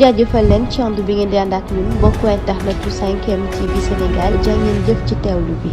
jaajëfal leen ci ànd bi ngeen di ànd ak ñun mbokku internet yu 5M TV Sénégal jaa ngeen jëf ci teewlu bi.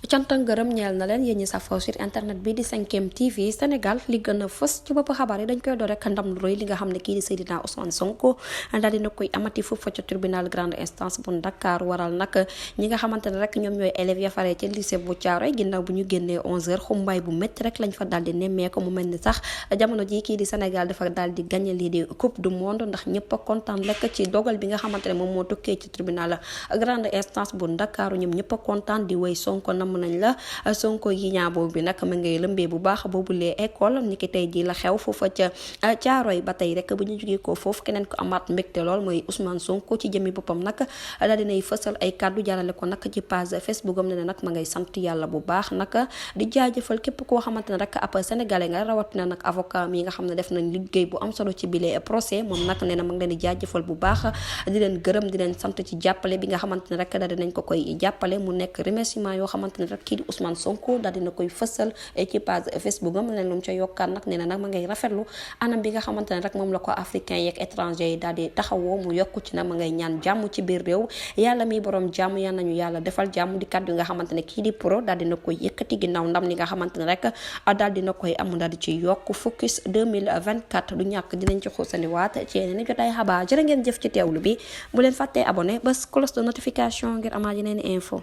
cant ak ngërëm ñeel na leen yéen ñi safoo sur internet bi di 5M TV Sénégal li gën a fës ci bopp xabaar yi dañ koy door rek ndam lu rëy li nga xam ne kii di Seydina Ousmane Sonko daal dina koy amati foofu ca tribunal grande instance bu Dakar waral nag ñi nga xamante ne rek ñoom ñooy élèves ya faree ci lycée bu Thiaroye ginnaaw bu ñu génnee 11h xumbaay bu métti rek lañ fa daal di nemmeeku mu mel ni sax jamono ji kii di Sénégal dafa daal di gagné lii di coupe du monde ndax ñëpp a kontaan rek ci dogal bi nga xamante ne moom moo tukkee ci tribunal grande instance bu Dakar ñoom ñëpp a kontaan di way Sonko nam nañ la Sonko yi ñaaboo bi nag ma ngay lëmbee bu baax boobulee école ni ki tey ji la xew foofa ca Caaroy ba tey rek bu ñu jógee ko foofu keneen ko amaat mbégte lool mooy Ousmane Sonko ci jëmmi boppam nag daal dinay fësal ay kàddu jàllale ko nag ci page Facebook am ne ne nag ma ngay sant yàlla bu baax nag di jaajëfal képp koo xamante ne rek ab sénégalais nga rawatina nag avocat mi nga xam ne def nañ liggéey bu am solo ci bile procès moom nag nee na ma ngi leen di jaajëfal bu baax di leen gërëm di leen sant ci jàppale bi nga xamante ne rek daal dinañ ko koy jàppale mu nekk remerciement yoo xamante ne rek kii di Ousmane Sonko daal dina koy fësal ci page Facebook am leen lu mu ca yokkaat nag nee na nag ma ngay rafetlu anam bi nga xamante ne rek moom la ko africain yeeg étranger yi daal di taxawoo mu yokku ci na ma ngay ñaan jàmm ci biir réew yàlla mi borom jàmm yal nañu yàlla defal jàmm di kàddu yi nga xamante ne kii di pro daal dina koy yëkkati ginnaaw ndam li nga xamante ne rek daal dina koy am daal di ci yokk focus 2024 du ñàkk dinañ ci xuusaniwaat ci yeneen i jotaay xabaar jërë ngeen jëf ci teewlu bi bu leen fàttee abonné bés cloche de notification ngir amaat yeneen info